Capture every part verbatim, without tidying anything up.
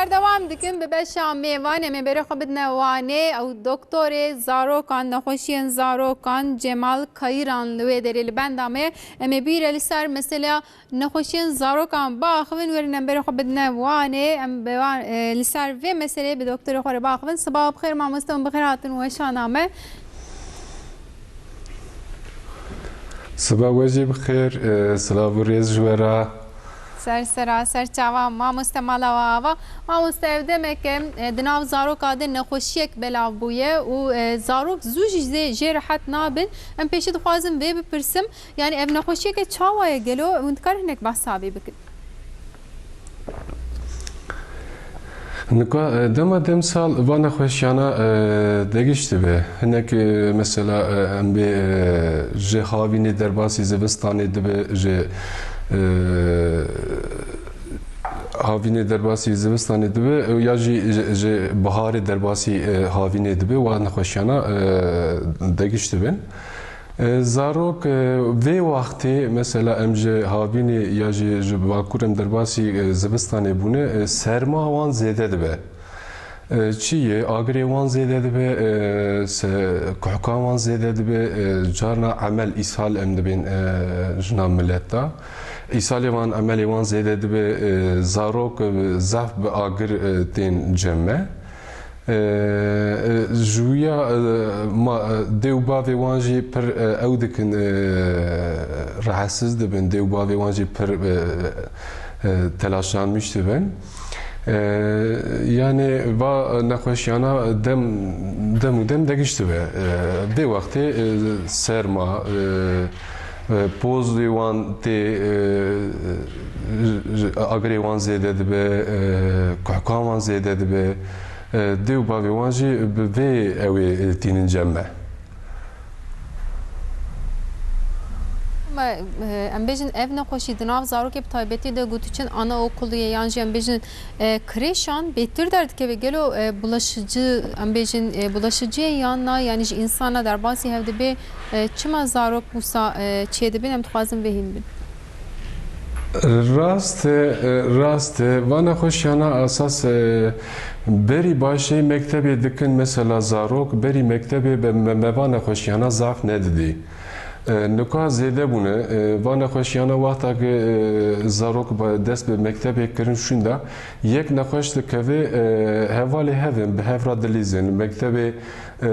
Berdewam dikin bi beşa mêvan, em ê berê xwe bidine Wanê. Ew doktorê zarokan, nexweşiyên zarokan Cemal Kayıran li wê derê li benda me ye. Em ê bîre li ser meseleya nexweşiyên zarokan biaxivin, werin em berê xwe bidine Wanê. Em bi wan, e, li ser vê meseleyê bi doktorê xwe re biaxivin. Sibaha bi xêr mamoste, hûn bi xêr hatin û weşana me. Siba we jî bi xêr, e, silav û rêz ji we re. Ser sera, ser çavan, mamoste mala we ava. Mamoste, ev demeke, e, di nav zaroka de nexweşiyek belav bûye û, e, zarok zû jî zê-, jê rehet nabin. Em pêşî dixwazim vê bipirsim, yanî ev nexweşiyeke çawa ye gelo? Hûn dikarin hinek behsa vê bikin? Nika, e, dema demsal va nexweşiyana, e, degişt dibe. Hinek, e, mesela, e, em bê, e, ji havînê derbasî zivistanê dibe, ji, e, havînê derbasî zivistanê dibe, e, ya jî ji, ji biharê derbasî, e, havînê dibe, wa nexweşiyana, e, degişt dibin. E, zarok, e, vê wextê, mesela em ji havînê ya jî ji bakur em derbasî, e, zivistanê bûne, e, serma wan zêde dibe. E, çi ye? Agirê wan zêde dibe, e, se-, kuhka wan zêde dibe, e, carna emel, îshal em dibên, e, ji nav milet de. Îshalê wan, emelê wan zêde dibe, e, zarok, e, zehf bi agir, e, tên cem me. E, e, ji wîya, e, ma, e, dê û bavê wan jî pir, e, ew dikin, e, rahatsiz dibin, dê û bavê wan jî pir, e, e, telaşlanmiş dibin. E, yani va nexweşiyana dem, dem û dem degişt dibe. E, vê wextê, e, serma, e, e, pozê wan tê, e, ji, ji, agirê wan zêde dibe, e, kuhkan wan zêde dibe. E, dê û bavê wan jî bi vê ew ê tînin cem me. Ama, e, em bêjin ev nexweşî di nav zarokê bi taybetî de gotiçin anaokuliyê yan jî em bêjin, e, krêşan bêtir derdikeve. Gelo, e, bulaşıcı, em bêjin, e, bulaşıcı ye yan na, yanî ji însana derbasî hev dibe, e, çima zarok wisa, e, çêdibin? Em dixwazin vê hîn bin. Rast e, e, rast e. Va nexweşiyana esas, e, berî başê mektebê dikin, mesela zarok berî mektebê be-, me, me va nexweşiyana zaf nedidî. E, nika zêde bûne. E, va nexweşiyana wexta ku, e, zarok ba-, dest bi mektebê kirin şûnda, yek nexweş dikeve, e, hevalê hev in, bi hev re dilîzin. Mektebê e, e,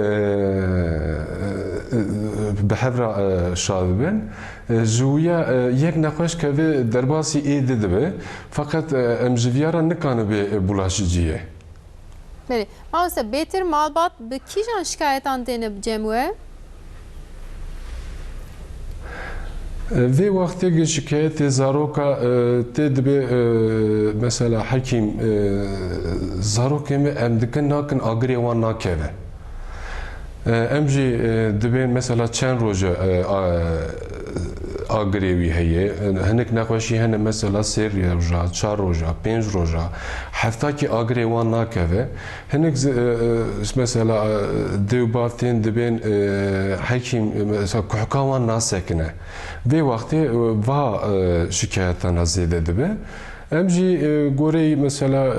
bi hev re, e, şa dibin. E, ji wîya, e, yek nexweş keve derbasî êdî dibe. Feqet, e, em ji viya re nikane bê, e, bulaşıcı ye. Belê. Mamoste, bêtir malbat bi kîjan şikayetan têne bi cem we? Vê wextê gi şikayetê zaroka, e, tê dibe, e, mesela hekîm, e, zarokê me em dikin nakin agirê wan nakeve. E, em jî, e, dibên mesela çend roje, e, a-, agirê wî heye. E, hinek nexweşî hene mesela sê roja, çar roja, pênc roja, heftakî agirê wan nakeve. Hinek zi-, e, e, mesela, e, dê û bav tên dibên, e, hekîm, e, mesela kuhka wan nasekine. Vê wextê, e, va, e, şikayetana zêde dibe. Em jî, e, goreyî mesela, e,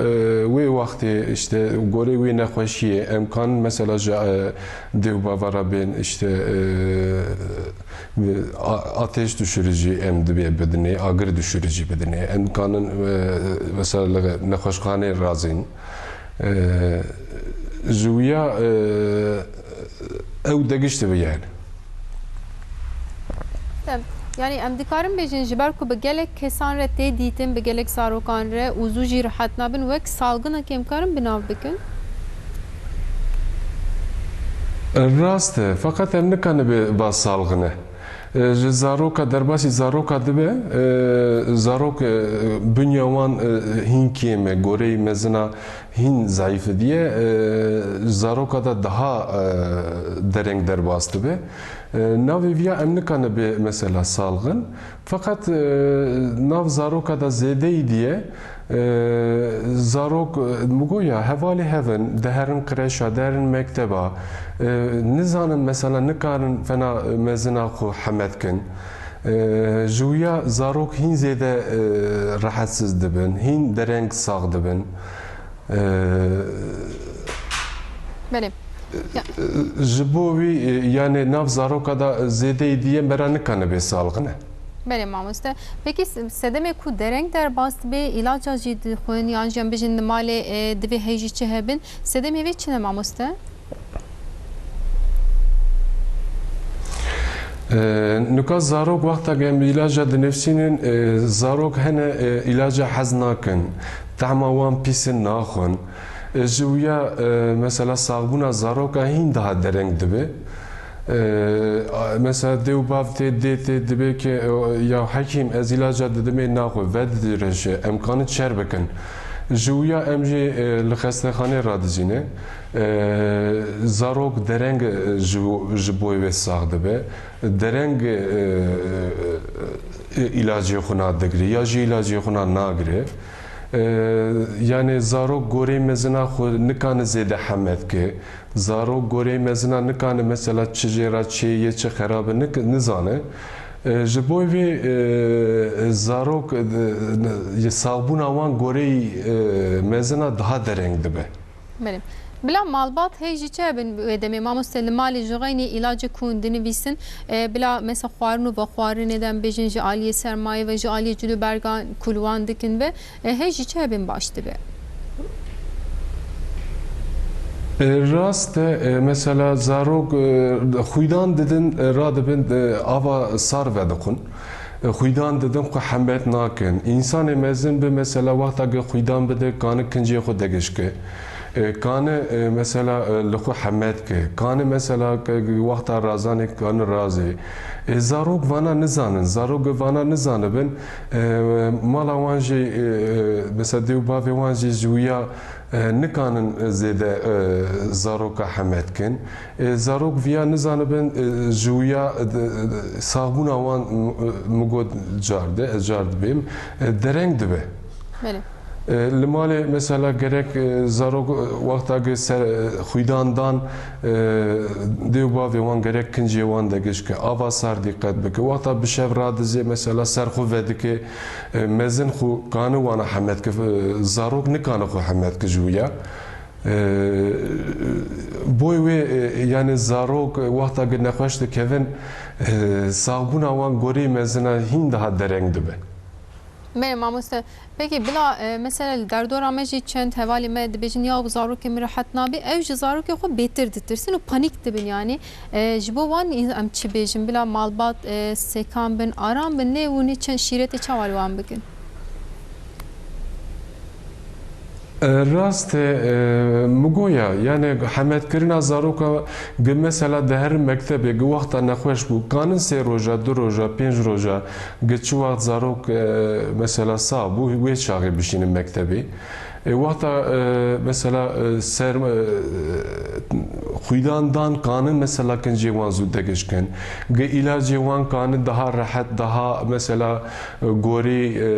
wê wextê, işte, goreyî wê nexweşiyê, em kanin mesela ji, e, dê û bava re bên, işte, e, a-, ateş düşürücü em dibê bidinê, agir düşürücü bidinê. Em kanin, e, mesela li nexweşxanê razîn. E, ji wîya, e, ew degişt dibe yani. Tem. Yani em dikarin bêjin ji ber ku bi gelek kesan re tê dîtin, bi gelek zarokan re û zû jî rehet nabin, wek salginek em karin bi nav bikin? Rast e, feqet em nikarin bê ba salgine. E, ji zaroka, derbasî zaroka dibe, e, zarok, e, binya wan, e, hîn kêm e, goreyî mezina hîn zayîf diye, e, zaroka da daha, e, dereng derbas dibe. E, navê viya em nikane bê mesela salgin, feqet, e, nav zaroka da zêdeyî diye, e, zarok, e, mi got ya, hevalê hev in, diherin kreşa, diherin mekteba, e, nizanin mesela nikarin fena mezina xwe hemed kin. E, ji wiya zarok hîn zêde, e, rehetsiz dibin, hîn dereng sax dibin. Ee, Belê. Ya- Ji bo wî, e, yani nav zaroka da zêdeyî diye mera nikane bê salxine. Belê mamoste. Pekî s-, sedemê ku dereng derbas dibe, îlaca jî dixwin, yan jî em bijin li malê, e, divê hej jî çi hebin? Sedemê vê çi ne mamoste? Ee, nuka zarok wexta em îlaca dinivsînin, e, zarok hene, e, îlaca hez nakin. Tehma wan pîsin naxwin. E, ji wîya, e, mesela saxbûna zaroka hîn daha dereng dibe. E, a, mesela dê û bav tê dê tê dibe ke, e, ya hekîm ez îlaca didimê naxwe, vedidirêje, em kanin çer bikin. Ji wîya em jî, e, li xestexanê radizîne. E, zarok dereng, e, ji, ji bo wê sax dibe. Dereng, e, e, îlacê xwe nadigre ya jî îlacê xwe na nagre. E, yani zarok gorê mezina xwe nikane zêde hemed ke. Zarok gorê mezina nikane mesela çi jê re çê yê çi xerabe nik-, nizane. E, ji bo vê, e, zarok, e, saxbûna wan goreyî, e, mezina daha dereng dibe. Belê. Bila malbat hej jî çi hebin wê demê? Mamoste li malê ji xeynî îlacê ku hûn dinivîsin, e, bila mesela xwarin û vexwarinê de em bêjin ji aliyê sermayê ve ji aliyê cilûbergan ku li wan dikin ve, e, hej jî çi hebin baş dibe? E, rast e, e, mesela zarok, e, xwîdan didin, e, radibin, e, ava sar vedixwin. E, xwîdan didin xwe hemed nakin. Însanê mezin bi mesela wexta ge xwîdan bide, kani kincê xwe degişke. E, kani, e, mesela, e, li xwe hemed ke. Kani mesela ke wexta razanê kani razê. E, zarok vana nizanin. Zarok vana nizanibin. E, mala wan jî, e, e, mesela dê û bavê wan jî ji wîya, e, nikanin zêde, e, zaroka hemed kin. E, zarok viya nizanibin, e, ji wiya, e, de, de, saxbûna wan, m-, e, min got car de, ez car dibêm, e, dereng dibe. Belê. E, li malê mesela gerek, e, zarok, e, wexta ge ser, e, xwîdan dan, e, dê û bavê wan gerek kincê wan de gişke, ava sar dîqet bike. Wexta bi şev radizê mesela ser xwe vedike, e, mezin xwe kani wana hemed ke, e, zarok nikane xwe hemed ke ji wiya. E, boy wê, e, yani zarok, e, wexta ge nexweş dikevin, e, saxbûna wan gorî mezina hîn daha dereng dibe. Belê mamoste. Pekî bila, e, mesela li derdora me jî çend hevalê me dibêjin, ya zarokê min rehet nabe, ew ji zarokê xwe bêtir ditirsin û panîk dibin yani. E, ji bo wan em çi bêjin? Bila malbat, e, sekan bin, aram bin, nê û nê çend şîretê çawa li wan bikin? E, rast e, e, min goya, yani hemedkirina zaroka gi mesela di her mektebê gi wexta nexweş bû, kanin sê roja, du roja, pênc roja, gi çi wext zarok, e, mesela sax bû, wê çaxê bişînin mektebê. E, wexta, e, mesela, e, ser, e, xwîdan dan kanin mesela kincê wan zû degişkin. Gi îlacê wan kanin daha rehet, daha mesela, e, gorî, e,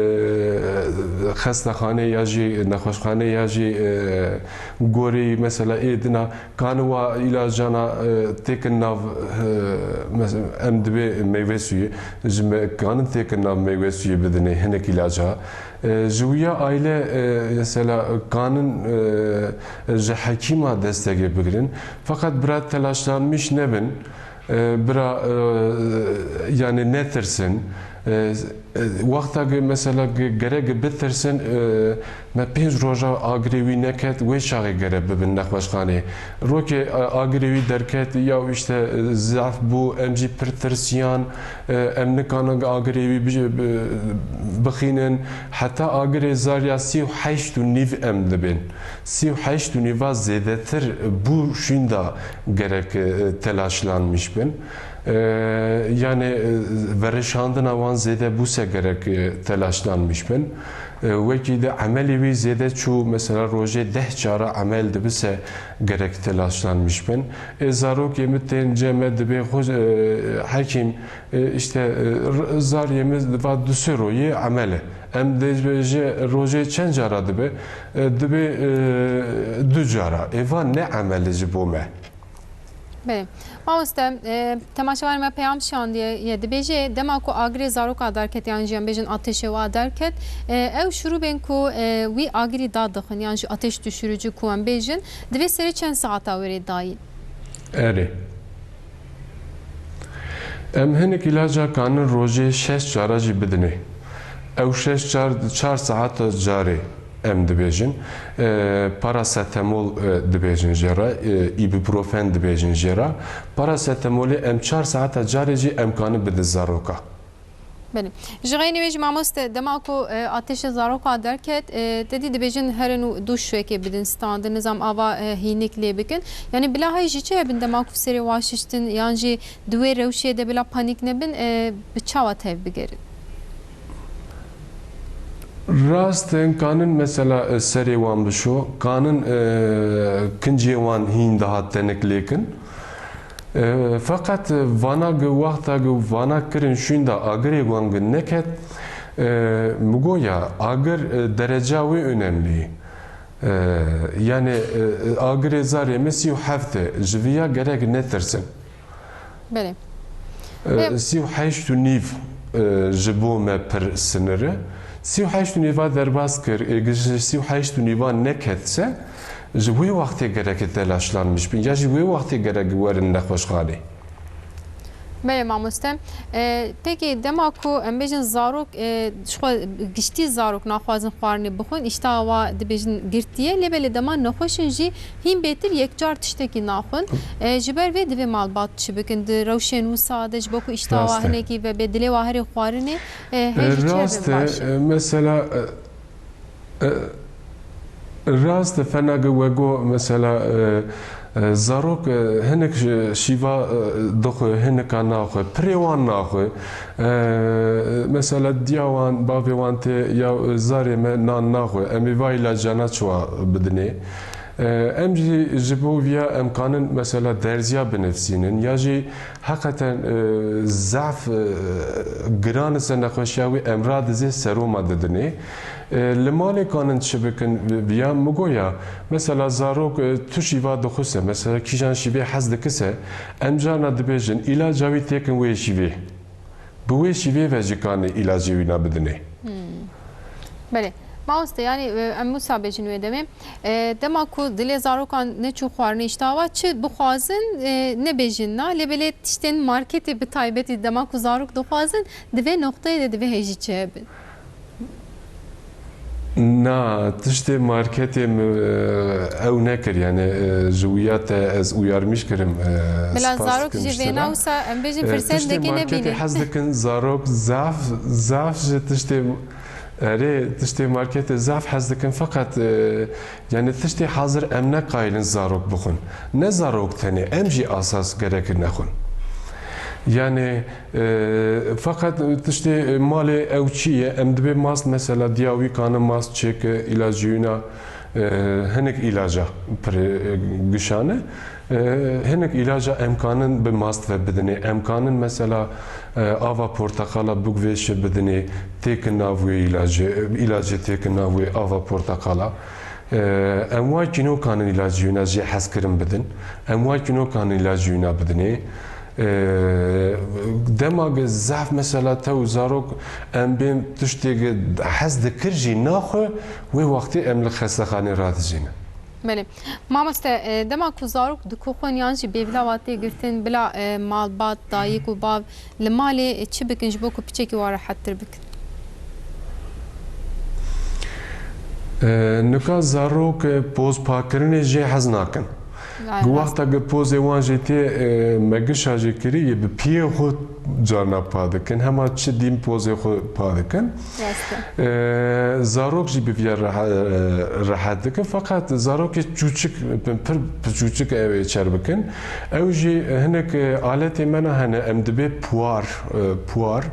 xestexanê ya jî nexweşxanê ya jî, e, gorî mesela ê dina kanin wa îlacana, e, têkin nav, e, mes-, em dibê meyve suyu, ji me kanin têkin nav meyve suyu bidinê hinek îlaca. E, ji wiya aile, e, mesela kanin, e, ji hekîma destegê bigirin. Feqet bira telaşlanmiş nebin. E, bira, e, yani netirsin. E, e, wexta ge mesela ge-, gerek bitirsin, e, me pênc roja agirê wî neket, wê çaxê gere bibin nexweşxanê. Rokê, e, agirê wî derket, ya işte, e, zaf bû, em jî pir tirsiyan, e, em nikanin agirê wî bij-, bi-, bixînin. Heta agirê zarya sî û heşt û nîv em dibên. Sî û heşt û nîva zêdetir bû şûnda gerek, e, telaşlanmiş bin. E, yani, e, verişandina wan zêde bû se gerek, e, telaşlanmiş bin. E, wekî de emelê wî zêde çû, mesela rojê deh cara emel dibise gerek telaşlanmiş bin. E, zarokê min tên cem me dibê xwe, e, hekîm, e, işte, e, r-, zariyê min va du sê royê emel e. Em dê ji rojê çend cara dibe? E, dibe, e, du cara. Ê va ne emel e ji bo me. Belê. Mamoste, e, temaşevanê me peyam şandiye ye, dibêje, dema ku agirê zaroka derket, yan jî em bêjin ateşê wa derket, e, ew şurûbên ku, e, wî agirî dadixin, yan jî ateş düşürücü ku em bêjin, divê serê çend saeta wêrê dayîn? Erê. Em hinek îlaca kanin rojê şeş cara jî bidinê. Ew şeş çar, çar saeta carê em dibêjin. E, parasetamol, e, dibêjin jê re, e, îbuprofen dibêjin jê re. Parasetamolê em çar saeta carê jî em kanin bidin zaroka. Belê. Ji xeynî wê jî mamoste, dema ku, e, ateşê zaroka derket, e, te dî dibêjin herin û dûş wekê bidin, standin, nizam ava, e, hînik lê bikin. Yanî bila hay jî çi hebin dema ku serê wa şiştin, yan jî di wê rewşê de bila panîk nebin, e, bi çawa tev bigerin? Rast in, kanin mesela, e, serê wan bişo, kanin, e, kincê wan hîn daha tenik lêkin. E, feqet, e, vana gi wexta gi vana kirin şûnda agirê wan gi neket, e, mi go ya agir, e, dereca wê önemli. E, yani, e, agirê zarê mi sî û heft e, ji viya gerek netirsin. Belê. E, Em sî û heşt û nîv, e, ji bo me pir sinir e. Sî û heşt û nîva derbas kir, e, gi ji sî û heşt û nîva neketse, ji wê wextê gerek telaşlanmiş bin, ya jî wê wextê gerek werin nexweşxanê. Belê mamoste. E, peki dema ku em bêjin zarok, e, ji xwe giştî zarok naxwazin xwarinê bixwin, îştaha wa dibêjin girtiye, lê belê dema nexweş in jî hîn bêtir yekcar tiştekî naxwin. E, ji ber vê divê malbat çi bikin? Di rewşên wisa de ji bo ku îştaha wa Rast e. hinekî vebe, dilê wa herê xwarinê, e, hê jî çi Rast hebin e, baş e? e, mesela, e, e, rast e, fena gi we go, mesela, e, e, zarok, e, hinek şi-, şîva, e, dixwe, hinika naxwe, pirê wan naxwe. E, mesela diya wan, bavê wan tê ya, e, zarê me nan naxwe. Em ê va îlacana çiwa bidinê? E, em jî ji bo viya em kanin mesela derziya binivsînin ya jî heqeten, e, zaf, e, giran ise nexweşiya wî em radizê seroma didinê. E, li malê kanin çi bikin vi-, viya mi goya, mesela zarok, e, tu şîva dixwise, mesela kîjan şîvê hez dikise, em carna dibêjin, îlaca wî têkin wê şîvê. Bi wê şîvê ve jî kanê îlacê wî na bidinê. Hmm. Belê. Mamoste, yanî, e, em wisa bêjin wê demê. E, dema ku dilê zarokan neçû xwarinê îştaha wa, çi bixwazin, e, nebêjin na. Lê belê tiştên marketê bi taybetî dema ku zarok dixwazin, di vê noqteyê de divê hê jî çi hebin? Na, tiştê marketê min, e, ew nekir, yani, e, ji wiya te ez uyarmış kirim, e, Bila spas zarok dikim ji ji te vêna re. Wisa em bêjin E, tiştê firsetekê marketê nebînin. Hez dikin, zarok zaf, zaf ji tiştê, erê, tiştê marketê zaf hez dikin, feqet, e, yani tiştê hazir em ne qayilin zarok bixwin. Ne zarok tenê, em jî asas gerek nexwin. Yani, E, feqet tiştê malê ew çi ye? Em dibê mast, mesela diya wî kanin mast çêke, îlaciyûna, e, hinek îlaca pir, e, gişan e. E, hinek îlaca em kanin bi mast ve bidinê. Em kanin mesela, e, ava porteqala bik vê şi bidinê, têkin nav wê îlacê, îlacê têkin nav wê ava porteqala. E, em wa kîno kanin îlaciyûna jê hezkirin bidin. Em wa kîno kanin îlaciyûna bidinê. E, dema ge zaf mesela te û zarok em bên tiştê ge hez dikir jî naxwe, wê wextê em li xestexanê radijînin. Belê. Mamoste, e, dema ku zarok dikuxwin yan jî bêvila wa tê girtin, bila, e, malbat, dayik û bav li malê, e, çi bikin ji bo ku piçekî wa rehettir bikin? E, nika zarok, e, poz pakirinê jê hez nakin. Gayet Gi rast. Wexta gi pozê wan jê tê, e, megişa jê kirî, yê bi piyê xwe carna pa dikin. Hema çi dîm pozê xwe pa dikin. Rast e. E, zarok jî bi viya rehe-, e, rehet dikin. Feqet zarokê çûçik, pir, pir çûçik ew ê çer bikin. Ew jî hinek, e, aletê me ne hene, em dibê puar, e, puar,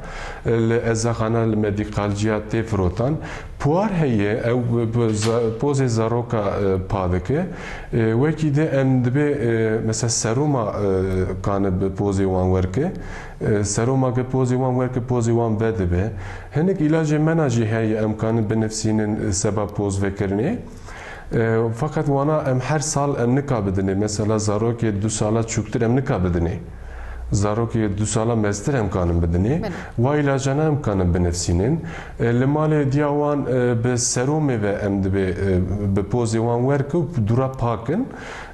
e, li ezexana, li medîkalciya tê firotan. Puar heye, ew bi, bi za-, pozê zaroka, e, pa dike. E, wekî de em dibê, e, mesela seroma, e, kane bi pozê wan werke. E, seroma ke pozê wan werke, pozê wan vedibe. Hinek îlacê mena jî heye, em kanin binivsînin, e, seba poz vekirinê. E, feqet wana em her sal em nika bidinê. Mesela zarokê du sala çûktir em nika bidinê. Zarokê du sala meztir em kanin bidinê. Belê. Wa îlacana em kanin binivsînin. E, li malê diya wan, e, bi seromê ve em dibê, e, bi pozê wan werk û dûra pakin.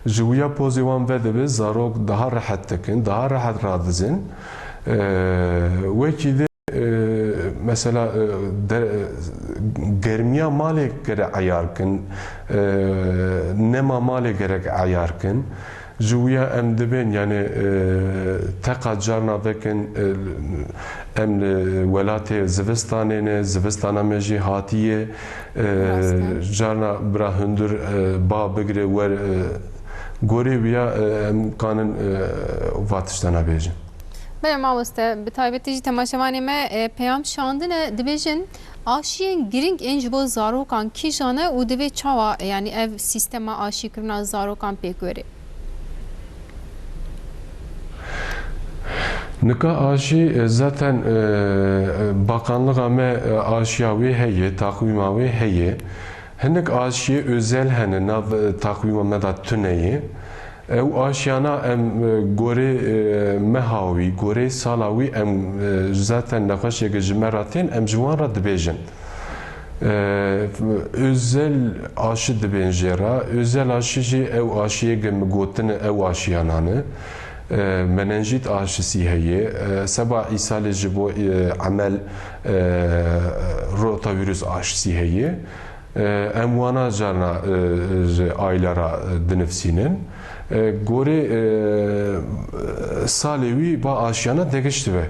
Ji wiya pozê wan vedibe, zarok daha rehet dikin, daha rehet radizin. E, wekî dê, e, mesela, e, de, e, germiya malê gere eyar kin, e, nema malê gerek eyar kin. Ji wiya em dibên, yani, e, teqa carna vekin, e, em li welatê zivistanê ne, zivistana me jî hatiye, e, Rast e. Carna bira hundir, e, ba bigire wer, e, gorê wiya, e, em kanin, e, va tiştana bêjin. Belê mamoste, bi taybetî jî temaşevanê me, e, peyam şandine, dibêjin, aşiyên girîng ên ji bo zarokan kîjan e û divê çawa, e, yanî ev sîstema aşîkirina zarokan pêk were? Nika aşî, e, zaten, e, e, bakanlığa me, e, aşiya wê heye, taxwîma wê heye. Hinek aşiyê özel hene, nav, e, taxwîma me de tune ye. Ew aşiyana em, e, gorê, e, meha wî, gorê sala wî em, e, zaten nexweşeke ji me re tên, em ji wan re dibêjin. E, özel aşı dibên jê re. Özel aşı jî ew aşiyê ge min gotine ew aşiyana ne. E, menenjît aşisî heye. E, seba îsalê ji bo, e, emel, e, rotavîrus aşisî heye. E, em wana carna, e, ji aîlera, e, dinivsînin. E, gorê, e, salê wî ba aşiyana degiş dibe.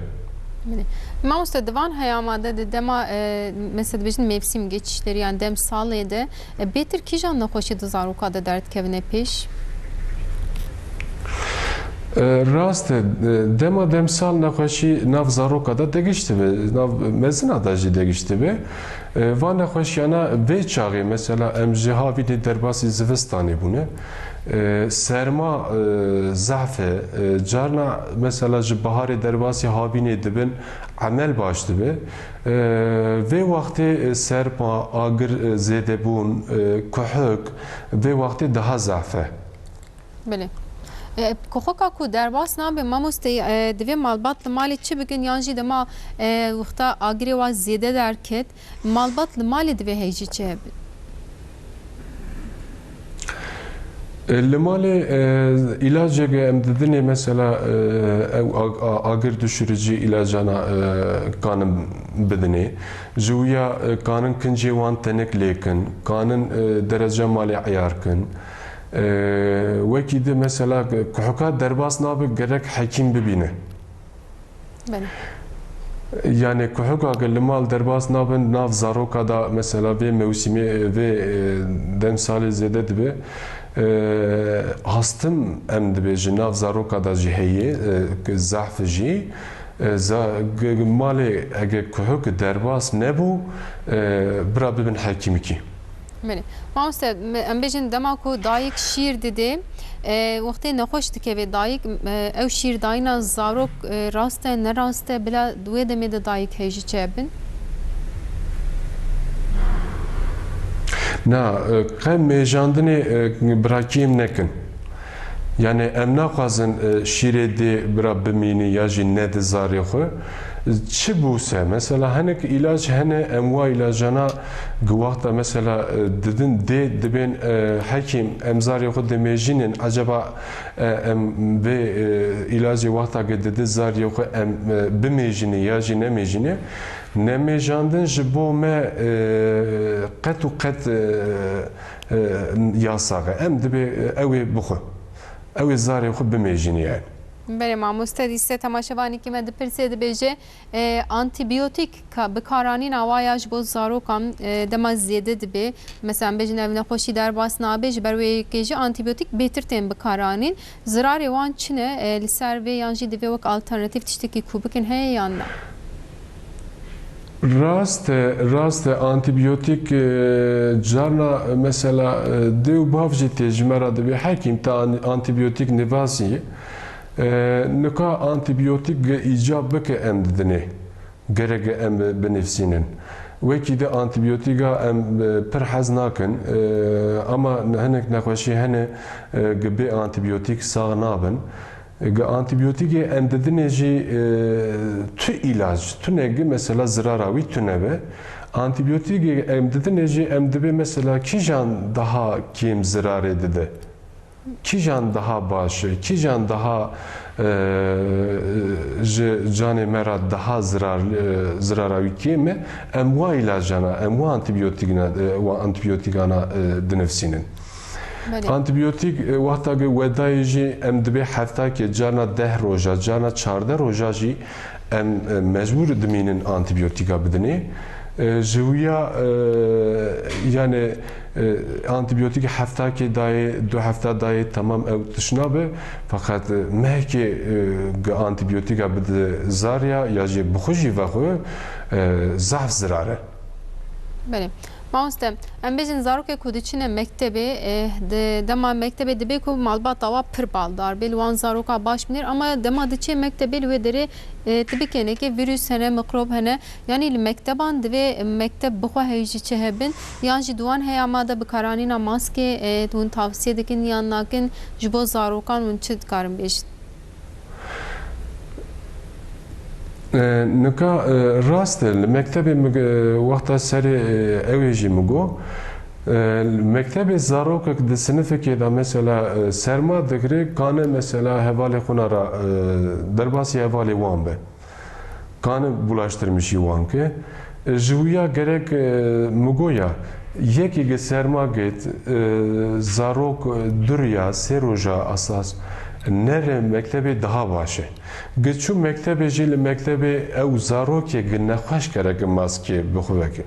Belê. Mamoste, di van heyama de, di dema, e, mesela dibêjin mevsim geçişleri, yani dem salê de, e, bêtir kîjan nexweşî di zaroka de derdikevine pêş? E, rast e, e, dema demsal nexweşî nav zaroka de degiş dibe, nav mezina de jî degiş dibe. E, va nexweşiyana vê çaxê, mesela em ji havînê derbasî zivistanê bûne. E, serma, e, zehf e, e, carna mesela ji biharê derbasî havînê dibin, emel baş dibe. E, vê wextê, e, serma, agir, e, zêdebûn, e, kuhik, vê wextê daha zehf e. Belê. E, kuxika ku derbas nabe, mamoste, e, divê malbat li malê çi bikin, yan jî dema, e, wexta agirê wa zêde derket, malbat li malê divê heyjî çi hebin? E, li malê, e, îlaceke em didinê, mesela, e, ew ag-, a-, agir düşürücü îlacana, e, kanin bidinê. Ji wiya, e, kanin kincê wan tenik lêkin, kanin, e, derece malê eyar kin. E, wekî di mesela kuhika derbas nabe gerek hekîm bibîne. Belê. Yani kuhika ge li mal derbas nabin, nav zaroka da mesela vê mewsimê, vê, e, demsalê zêde dibe. E, astim em dibêjin nav zaroka da jî heye, e, zehf jî. E, za-, g-, g-, malê ege kuhik derbas nebû, e, bira bibin hekîmikî. Belê. Mamoste, me, em bêjin dema ku dayik şîr didê, e, wextê nexweş dikeve dayik, e, ew şîr dayîna zarok, e, rast e, ne rast e, bila di wê demê de dayik hêjî çêbin? Na, e, qe mêjandinê, e, birakî em nekin. Yani em naxwazin, e, şîrê dê bira bimînî ya jî nedi zarê xwe. Çi bû se? Mesela hinek îlac hene, em wa îlacana gi wexta mesela, e, didin dê dibên, e, hekîm em zarê xwe dimêjînin. Acaba, e, em vê, e, îlacê wexta gi didi zarê xwe em, e, bimêjînî ya jî nemêjînî? Nemêjandin ji bo me, e, qet û qet, e, e, yasax e. Em dibê, e, ew ê bixwe. Ew ê zarê xwe bimêjînî yani. Belê mamoste, dîse temaşevanekî me dipirsê dibêje, e, antîbiyotik ka-, bikaranîna wa ya ji bo zarokan, e, dema zêde dibe, mesela em bêjin ev nexweşî derbas nabe, ji ber wê yekê jî antîbiyotik bêtir tên bikaranîn. Zirarê wan çi ne? E, li ser vê yan jî divê wek alternatîf tiştekî ku bikin heye yan na? Rast e, rast e. Antîbiyotik, e, carna mesela, e, dê û bav jî tê ji me re dibê, hekîm te an-, antîbiyotik nivasî. E, nika antîbiyotik ge îcab bike em didinê. Gerek em binivsînin. Wekî di antîbiyotîka em, e, pir hez nakin, e, ama hinek nexweşî hene, e, gi bê antîbiyotîk sax nabin. Gi antîbiyotîkê em didinê jî, e, tu îlac, tune gi mesela zirara wî tune be. Antîbiyotîkê em didinê jî em dibê mesela kîjan daha kêm zirarê dide. Kîjan daha baş e, kîjan daha, e, ji canê me re daha zirar, e, zirara wî kêm e, em wa îlacana, em wa antîbiyotîkna, e, wa antîbiyotîkana, e, dinivsînin. Belê. Antîbiyotîk, e, wexta ke we dayê jî em dibê heftakê, carna deh roja, carna çardeh roja jî em, e, mecbûr dimînin antîbiyotîka bidinê. E, ji wîya, e, yani, e, antîbiyotîk heftakê dayê, du hefta dayê, temam ew tişt nabe. Feqet, e, mehekê, e, gi antîbiyotîka bide zarya ya jî bi xwe jî vexwe, e, zaf zirar e. Belê. Mamoste, em bêjin zarokê ku diçine mektebê, e, di dema mektebê dibê ku malbata wa pir baldar bê, li wan zaroka baş binêr, ama dema diçê mektebê li wê derê, e, tu bikenekê vîrus hene, mikrob hene, yanî li mekteban divê mekteb bixwe heyî jî çi hebin, yan jî di wan heyama de bikaranîna maskê, e, hûn tavsiye dikin yan nakin, ji bo zarokan hûn çi dikarin bêjin? E, nika, e, rast e, li mektebê min, e, wexta serê, e, ew ê jî min got, e, li mektebê zarokek di sinifikê de mesela, e, serma digire, kane mesela hevalê xwe na re, e, derbasî hevalê wan be. Kane bulaştırmışî wan ke. E, ji wîya gerek, e, min got ya, yekî gi serma gêt, e, zarok, e, du riya, sê roja esas nere mektebê daha baş e. Gi çû mektebê jî li mektebê ew zarokê gi nexweş gerek maskê bi xwe veke.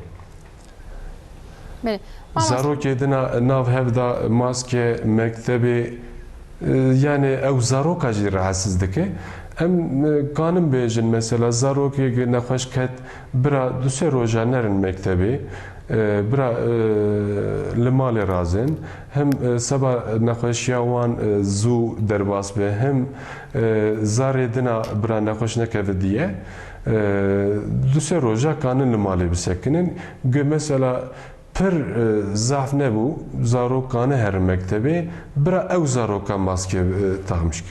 Belê. Mamoste. Zarokê dina nav hev da maske, mektebê, e, yani ew zaroka jî rahatsiz dike. Em, e, kanin bêjin mesela zarokê gi nexweş ket, bira du sê roja nerin mektebê, e, bira, e, li malê razên. Him, e, seba nexweşiya wan, e, zû derbas be, him, e, zarê dina bira nexweş nekeve diye, e, du sê roja kanin li malê bisekinin. Gi mesela pir, e, zaf nebû, zarok kane herin mektebê, bira ew zaroka maske, e, taxmiş ke.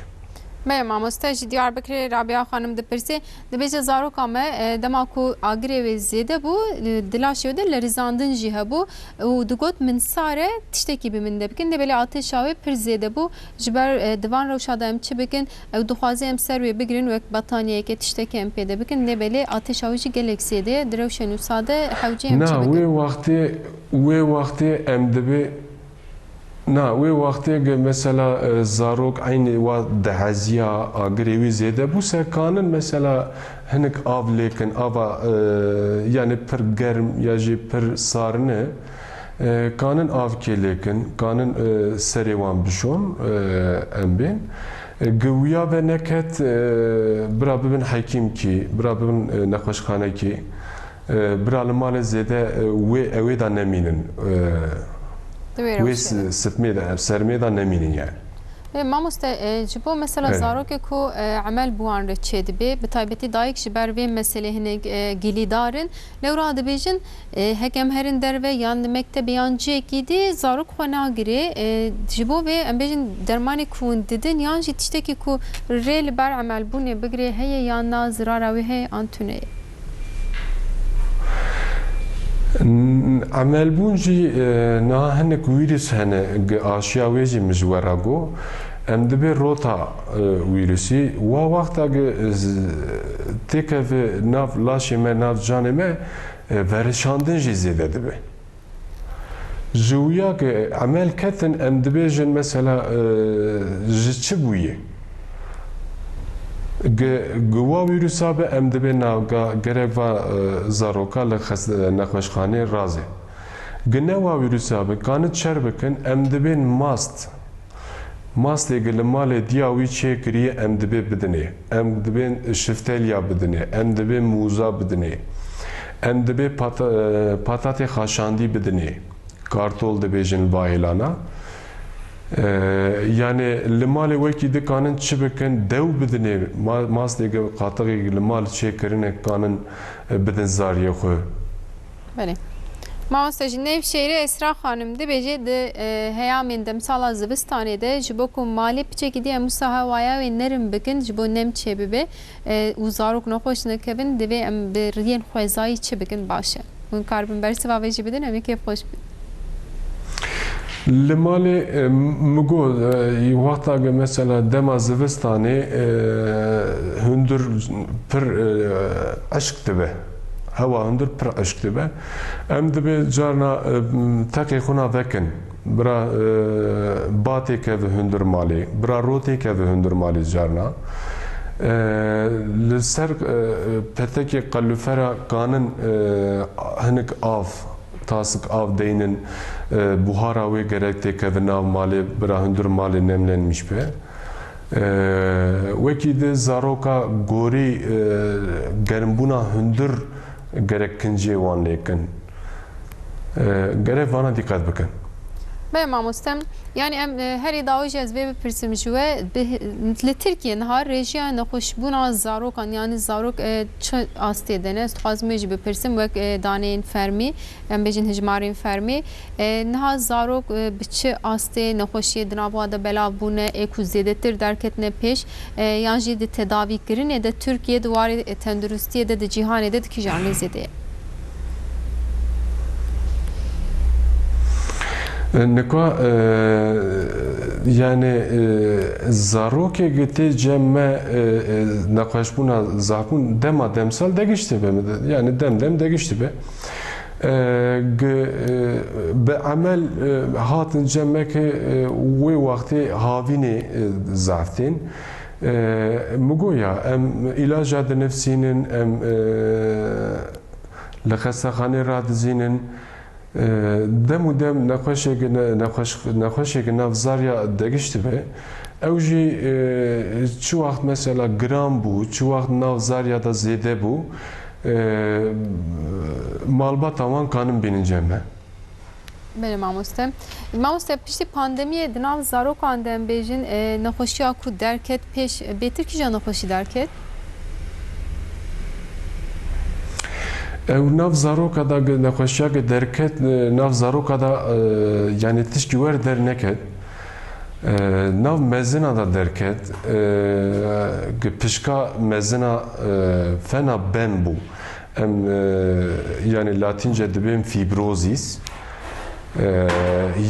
Belê mamoste, ji Diyarbekirê Rabia Xanim dipirsê, dibêje zaroka me, e, dema ku agirê wê zêde bû, e, di laşê wê de lerizandin jî hebû û digot, min sar e, tiştekî bi min de bikin, lê belê atêşa wê pir zêde bû. Ji ber, e, di van rewşa de em çi bikin? Ew dixwaze em ser wê bigirin wek bataniyeyeke, tiştekê em pê de bikin. Lê belê atêşa wê jî gelek zêde ye. Di rewşên wisa de hewce em Na, çi bikin? Wê wextê, wê wextê em dibê, na, wê wextê ge mesela, e, zarok eynê wa diheziya, agirê wî zêde bû se, kanin mesela hinik av lêkin, ava, e, yani pir germ ya jî pir sarine, e, kanin avkê lêkin, kanin, e, serê wan bişon, e, em bên. E, gi wiya ve neket, e, bira bibin hekîmkî, bira bibin, e, nexweşxanekî, e, bira li malê zêde, e, wê ewê de nemînin, e, Di wê wê rewşê de. s-, sitmê de, sermê de nemînin yani. E, mamoste, e, ji bo mesela Evet. zarokê ku, e, emel bi wan re çêdibe, bi taybetî dayik ji ber vê meselê hinek, e, gilîdar in, lewra dibêjin, e, heke em herin derve yan li mektebê yan cihekî dî, zarok xwe nagirê, e, ji bo vê em bêjin dermanê ku hûn didin yan jî tiştekî ku rê li ber emelbûnê bigirê heye yan na zirara wê heye an tune ye? N-, emelbûn jî, e, niha hinek wîrus hene, gi aşiya wê jî min ji we re got. Em dibê rota, e, wîrusî. Wa wexta gi, e, z-, têkeve nav laşê me, nav canê me, e, verişandin jî zêde dibe. Ji wîya ke emel ketin, em dibêjin mesela, e, ji çi bûye? Ge-, gi wa wîrusa be em dibê na ga-, gerek va, e, zaroka li xes-, e, nexweşxanê razê. Gi ne wa wîrusa be, kanin çer bikin, em dibên mast. Mastê gi li malê diya wî çêkiriye em dibê bidinê. Em dibên şifteliya bidinê. Em dibê mûza bidinê. Em dibê pata-, e, patatê xaşandî bidinê. Kartol dibêjin li vahêlana. E, yani li malê wekî dikanin çi bikin, dew bidinê. Ma-, mastê gi qatixê gi li mal çêkirine kanin, e, bidin zariyê xwe. Belê. Mamoste, ji Nêvşehîrê Esra Xanim dibêje, di, e, heyamên demsala zivistanê de ji bo ku malê piçekî dî em wisa hewaya wê nerim bikin, ji bo nem çêbibe, e, û zarok nexweş nekevin, divê em bi riyên xwezayî çi bikin baş e? Hûn karibin bersiva vê jî bidin, em ê kêfxweş bin. Li malê, e, min got, e, wexta ke mesela dema zivistanê, e, hundir pir, e, eşk dibe. Hewa hundir pir eşk dibe. Em dibê carna, e, teqê xwe na vekin. Bira, e, ba têkeve hundir malê. Bira ro têkeve hundir malê carna. E, li ser, e, petekê qelûfera kanin, e, hinik av, tasik av deynin, e, buhara wê gerek têkeve nav malê, bira hundir malê nemlenmiş be. E, wekî di zaroka gorî, e, germbûna hundir gerek kincê wan lêkin. E, gerek vana dîqet bikin. Belê mamoste, yanî em, e, herî dawî jî ez vê bipirsim ji we, bi, li Tirkiye niha rêjiya nexweşbûna zarokan, yanî zarok, e, çi astê de ne? Ez dixwazim wê jî bipirsim, wek, e, daneyên fermî, em bêjin hijmarên fermî. E, niha zarok, e, bi çi astê nexweşiyê di nav wan de belav bûne, ê ku zêdetir derketine pêş, e, yan jî di tedavîkirinê de Tirkiye di warê, e, tenduristiyê de di cîhanê de di kîjan rêzê de ye? Nika, e, yani, e, zarokê gi tê cem me, e, e, nexweşbûna zahbûn dema demsal degiştibe, yani dem dem degiştibe. E, gi, e, bi emel, e, hatin cem me ke, e, wê wextê havînê, e, zaf tên. E, mi got ya, em îlaca dinivsînin, em, e, li xestexanê radizînin. E, dem û dem nexweşek ne-, nexweş-, nexweşek nav zarya degiştibe. Ew jî, e, çi wext mesela giran bû, çi wext nav zarya da zêde bû, e, malbata wan kanin bînin cem me. Belê mamoste. Mamoste, piştî pandemiyê di nav zarokan de em bêjin, e, nexweşiya ku derket pêş, e, bêtir kîja nexweşî derket? Ew nav zaroka da ge-, nexweşiya ge derket, e, nav zaroka da, e, yani tişkî wer derneket. E, nav mezina da derket, e, ge pişka mezina, e, fena ben bû. Em, e, yani latînce dibên fîbrozîs. E,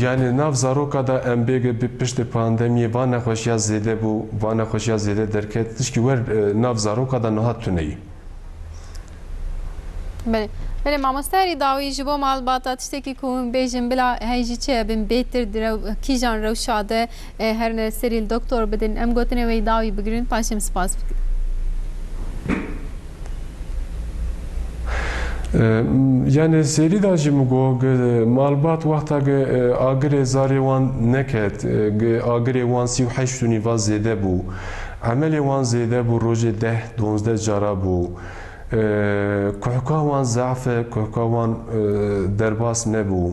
yani nav zaroka da em bêge bi piştê pandemiyê va nexweşiya zêde bû, va nexweşiya zêde derket, tişkî wer, e, nav zaroka da niha tune yî. Belê. Belê, mamoste, herî dawî ji bo malbata tiştekî ku hûn bêjin, bila hey jî çi hebin bêtir di rew-, kîjan rewşa de, e, herine serî li doktor bidin. Em gotinê wê dawî bigirin, paşê em spas bikin. E, yani serî da jî min got, ge-, malbat wexta ge, e, agirê zarê wan neket, e, ge-, agirê wan sî û heşt û nîva zêde bû. Emelê wan zêde bû, rojê deh, donzdeh cara bû. E, kuhka wan zaf e, kuhka wan, e, derbas nebû.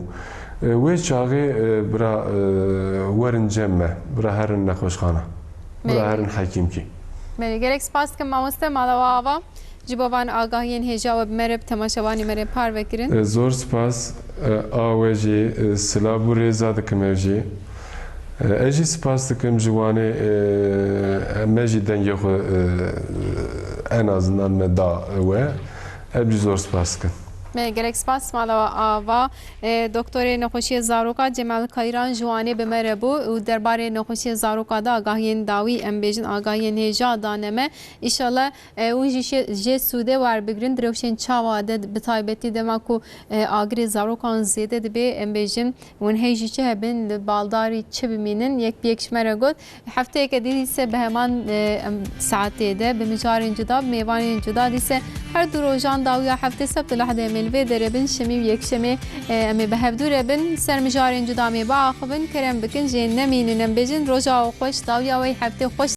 E, wê çaxê, e, bira, e, werin cem me, bira herin nexweşxana, bira Belê. herin hekîmkî. Belê, gelek spas dikim mamoste, mala we ava. Ji bo van agahiyên hêja we bi me re, bi temaşevanê me re parve kirin. E, zor spas, e, a we jî, e, silav û rêza dikim ev jî. E, ez jî spas dikim ji wanê, e, me jî dengê xwe, e, en azından me da we. Ez jî zor spas dikim. Me gelek spas mala we ava. E, doktorê nexweşiyê zaroka Cemal Kayran ji wanê bi me re bû û derbarê nexweşiyê zaroka de agahiyên dawî, em bêjin agahiyên hêja dane me. Înşallah, e, hûn jî şê-, jê sûdê werbigirin di rewşên çawa de, bi taybetî dema ku, e, agirê zarokan zêde dibe, em bêjin, hûn hey jî çi hebin, li baldarî çi bimînin, yek bi yek ji me re got. Hefteyeke dî dîse bi heman, e, em, saetê de, bi mijarên cuda, bi mêvanên cuda dîse her du rojan dawiya heftê sebt û lehdê em ê li vê derê bin, şemî û yekşemê, e, em ê bi hevdû re bin, ser mijarên cuda em ê biaxivin, kerem bikin, jê nemînin, em bêjin, roja we xweş, dawiya wey heftê xweş.